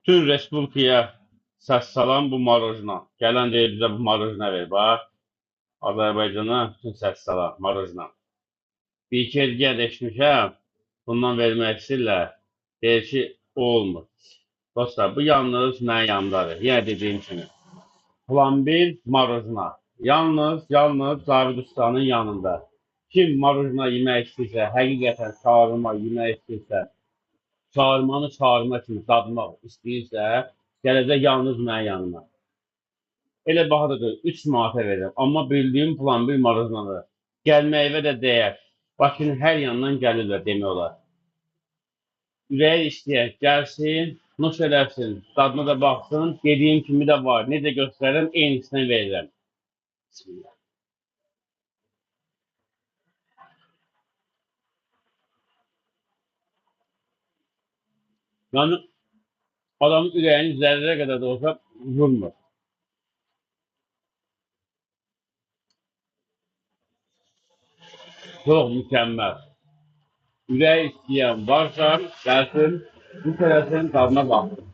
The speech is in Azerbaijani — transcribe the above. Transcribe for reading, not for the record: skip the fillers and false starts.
Bütün respublikaya səs salan bu marojna. Gələn deyir bizə bu marojna ver, bax. Azərbaycana bütün səs salan marojna. Bir iki yenə də eşitmişəm, bundan vermək istəyirlər. Deyir ki, o olmur. Dostlar, bu yalnız mənim yanımdadır. Yenə dediyim kimi. Plan 1 marojna. Yalnız Cavid Ustanın yanında. Kim marojna yemək istəyirsə, həqiqətən şaurma yemək istəyirsə, şaurmanı şaurma kimi dadmaq istəyirsə, gələcək yalnız mənim yanıma. Elə baha da deyil, 3 manata verirəm. Amma bildiyim Plan 1 marojnadır. Gəlməyivə də dəyər. Bakının hər yanından gəlirlər demək olar. Ürəyi istəyən gəlsin, nuş eləsin, dadına da baxsın. Dediyim kimi də var. Necə göstərirəm, eynisini verirəm. Bismillah. Yəni, adamın ürəyini zərrə qədər də olsa vurmur. Çox mükəmməl. Ürəyi istəyən varsa, gəlsin, nuş eləsin, dadına baxsın.